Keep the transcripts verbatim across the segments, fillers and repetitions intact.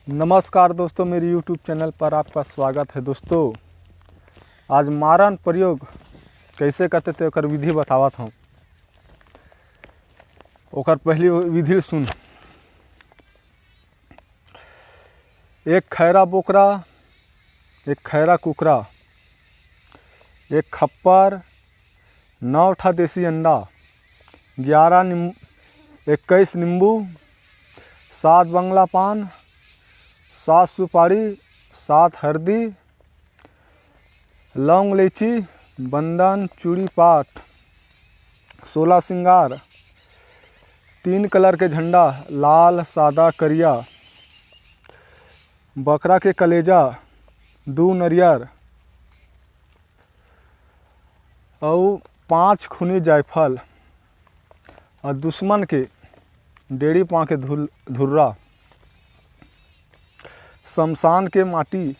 नमस्कार दोस्तों, मेरे YouTube चैनल पर आपका स्वागत है। दोस्तों, आज मारन प्रयोग कैसे करते थे, ओकर विधि बतावत हूँ। ओकर पहली विधि सुन। एक खैरा बोकरा, एक खैरा कुकरा, एक खप्पर, नौ ठा देसी अंडा, ग्यारह नीम-, इक्कीस नींबू, सात बंगला पान, सात सुपारी, सात हरदी, लौंग, इलायची, बंदन, चूड़ी पाट, सोलह सिंगार, तीन कलर के झंडा, लाल, सादा, करिया, बकरा के कलेजा, दू नरियर अउ पाँच खूनी जायफल, अउ दुश्मन के डेढ़ी पाँव के धुल-, धुर्रा, शमशान के माटी,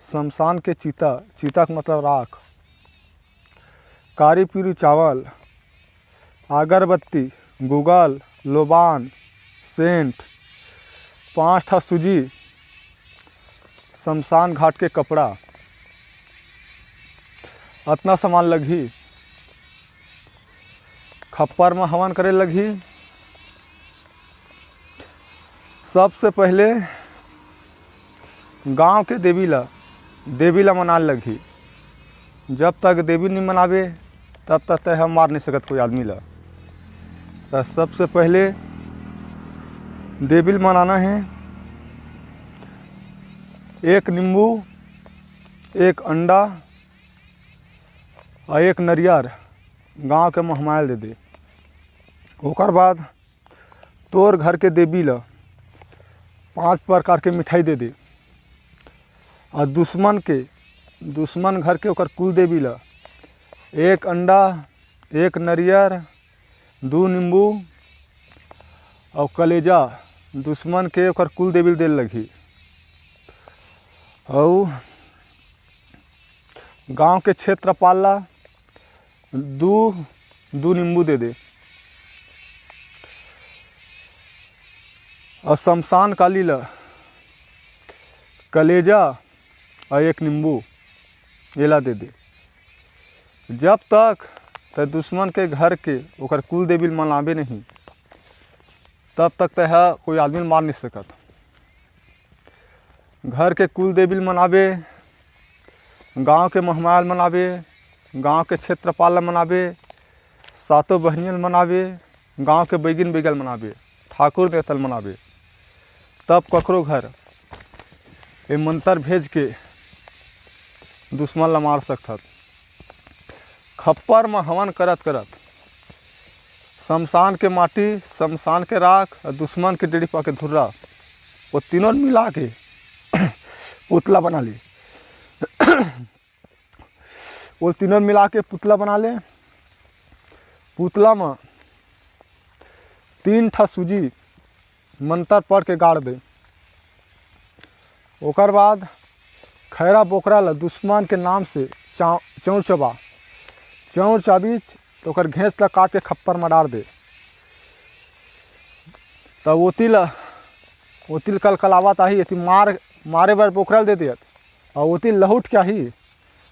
शमशान के चीता, चीता के मतलब राख, कारी पीरू चावल, अगरबत्ती, गुगल, लोबान, सेंट, पाँच ठा सूजी, शमशान घाट के कपड़ा, अतना सामान लगही। खप्पर म हवन करे लगही। सबसे पहले गांव के देवी ला, देवी ला मनाए लगही। जब तक देवी नहीं मनाबे, तब तक तय हम मार नहीं सकत कोई आदमी ला। तो सबसे पहले देवी ला मनाना है। एक नींबू, एक अंडा और एक नरियर गांव के महमायल दे दे। ओकर बाद तोर घर के देवी ल पांच प्रकार के मिठाई दे दे। और दुश्मन के, दुश्मन घर के ओकर कुल देवी ल एक अंडा, एक नरियर, दू नींबू और कलेजा दुश्मन के ओकर कुल देवी ल दे लगही। और गांव के क्षेत्रपाल ला दू, दू नींबू दे दे। और शमशान काली ला कलेजा और एक नींबू एला दे दे। जब तक तय दुश्मन के घर के ओकर कुल देवी ल मनाबे नहीं, तब तक तय कोई आदमी ल मार नहीं सकत। घर के कुल देवी ल मनाबे, गांव के महमायल मनाबे, गांव के क्षेत्रपाल ल मनाबे, सातों बहनियन मनाबे, गांव के बैगिन बैगल मनाबे, ठाकुर देवता ल मनाबे, तब ककरो घर ए मंत्र भेज के दुश्मन ल मार सकथत। खप्पर म हवन करत करत शमशान के माटी, शमशान के राख, दुश्मन के डेढ़ी पाँव के धुर्रा, वो तीनों मिला के पुतला बना ले। वो तीनों मिला के पुतला बना ले। पुतला म तीन ठा सूजी मंत्र पढ़ के गाड़ दे। ओकर बाद खैरा बोकरा ल दुश्मन के नाम से चा-, चौंर चबा, चौंर चाबिच तो ओकर घेंच ल काट के खप्पर म डार दे। त ओती ल, ओती ल कलकलावत आही, एती मार, मारे बर बोकरा ल दे देत, अउ ओती लहुट के आही,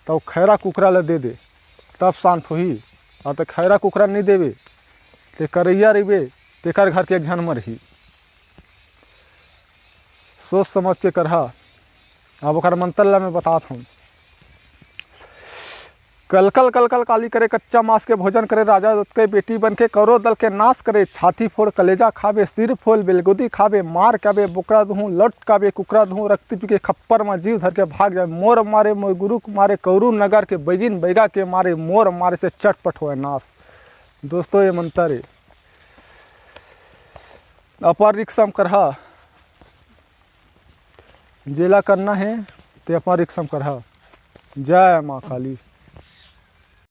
त खैरा कुकरा ल दे दे, तब शांत होही। अउ त खैरा कुकरा नहीं देबे, ते करैया रहिबे, तेकर घर के एक झन मरही। सोच समझ के करहा। अब ओकर मंत्र ला मैं बतात हूँ। कलकल कलकल काली करे, कच्चा मांस के भोजन करे, राजा दत्त के बेटी बन के कौरव दल के नाश करे, छाती फोड़ कलेजा खाबे, सिर फोल बेलगोदी खाबे, मार काबे बोकरा दुहूँ, लट काबे कुकरा दुहूँ, रक्त पी के खप्पर मा जीव धर के भाग जाए, मोर मारे मोर गुरु के मारे, कौरू नगर के बैगिन बैगा के मारे, मोर मारे से चटपट होए नाश। दोस्तों, ये मंत्र है, अपन रिक्सम करहा। जेला करना हे, ते अपन रिक्सम करहा। जय माँ काली।